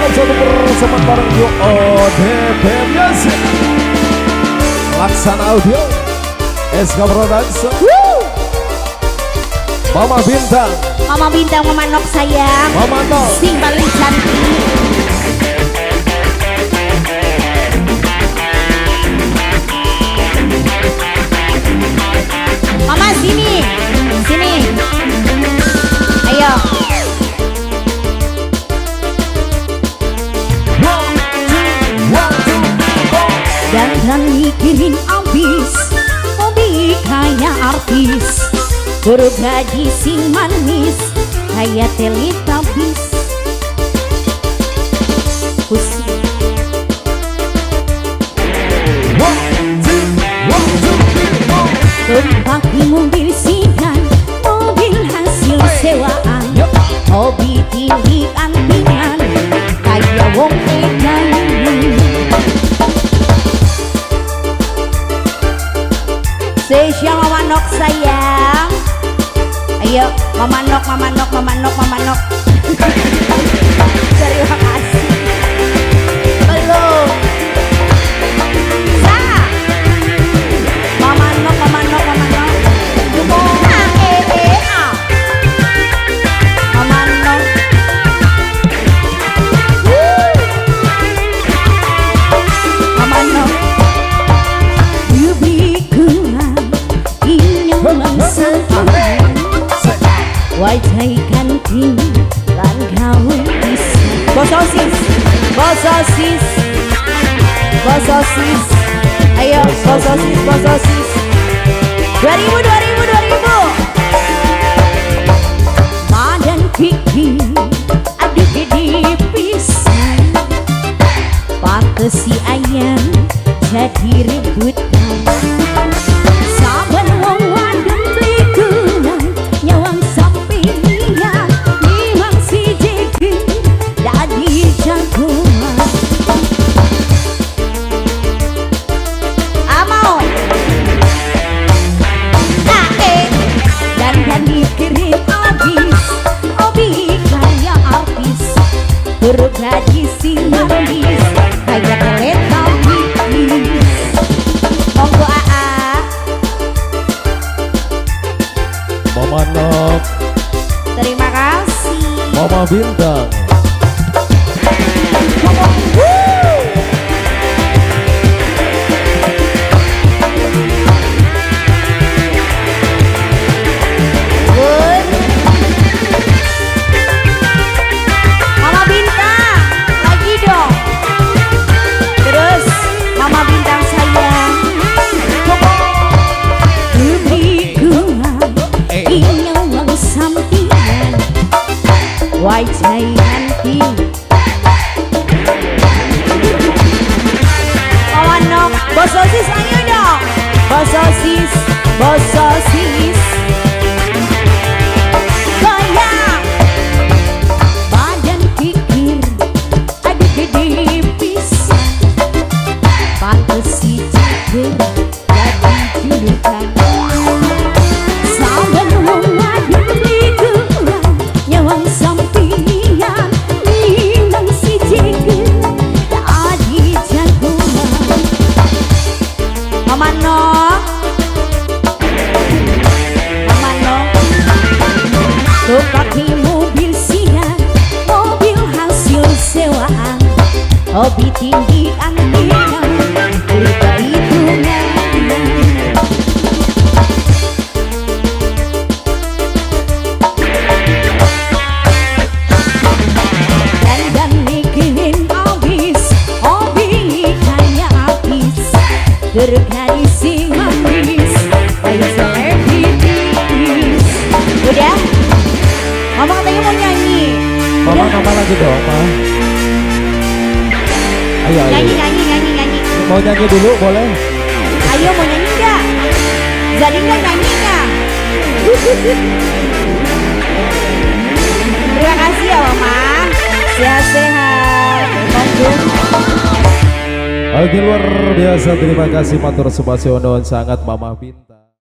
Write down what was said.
dalam satu persamaan bareng Yo ODP Music, Laksana Audio, SK Production. Mama Bintang, Mama Bintang, Mama Nok sayang, Mama Nok sing paling cantik. Mama sini, sini. Ayo. 1, 2, 1, 2, 4. Dan mikirin abis, hobi kayak artis, berbagi sing manis, kayak Teletubbies. Pusing. 1, 2, 1, 2, 3, 4. Tumpaki mobil sidan, mobil hasil sewaan, hobi tinggi antingan, kayak wong edan. Spesial Mama Nok sayang. Ayo Mama Nok, Mama Nok, Mama Nok, Mama Nok. Terima kasih. Belum. Sa. Mama Nok, Mama Nok, Mama Nok. A E E A. Mama Nok. Mama Nok. Wajah kanting lan gawe bisa. Bososis, bososis, bososis. Ayo bososis, bososis. 2000, 2000, 2000. Badan pikir aduh gede pisan, pantes si ayam jadi rebutan. Saben wong wadon likunan nyawang sampeyan, nimang si jeki dadi jagoan. Amau ae dan dikirim abis, obi kayak artis, bergaji sing manis kayak Teletubbies. Monggo AA. Mama Nok, terima kasih. Mama Bintang. Bun. Mama Bintang lagi dong. Terus Mama Bintang sayang. Inyawang sampian, wajah nanti. Mama Nok, bososis ayo dong. Bososis, bososis. Goyang. Badan pikir aduh gede pisan, pantes si ceker jadi julukan. Saben wong wadon likuran nyawang sampian, nimang si ceker dadi jagoan. Mama Nok, Mama Nok. Tumpaki mobil siang, mobil hasil sewaan, hobi tinggi antingan, lupa hitungan. Dan mikirin abis, hobi kayak artis, bergaris sing manis, kayak selebritis. Udah? Mama katanya mau nyanyi. Mama kapan lagi dong, Ma? Ayo, ayo. Nyanyi, nyanyi, nyanyi, nyanyi. Mau nyanyi dulu boleh? Ayo mau nyanyi nggak? Jadi nggak nyanyi nggak? Terima kasih ya Mama. Sehat-sehat. Monggo. Oke, luar biasa, terima kasih matur sembah nuwun sangat Mama Bintang.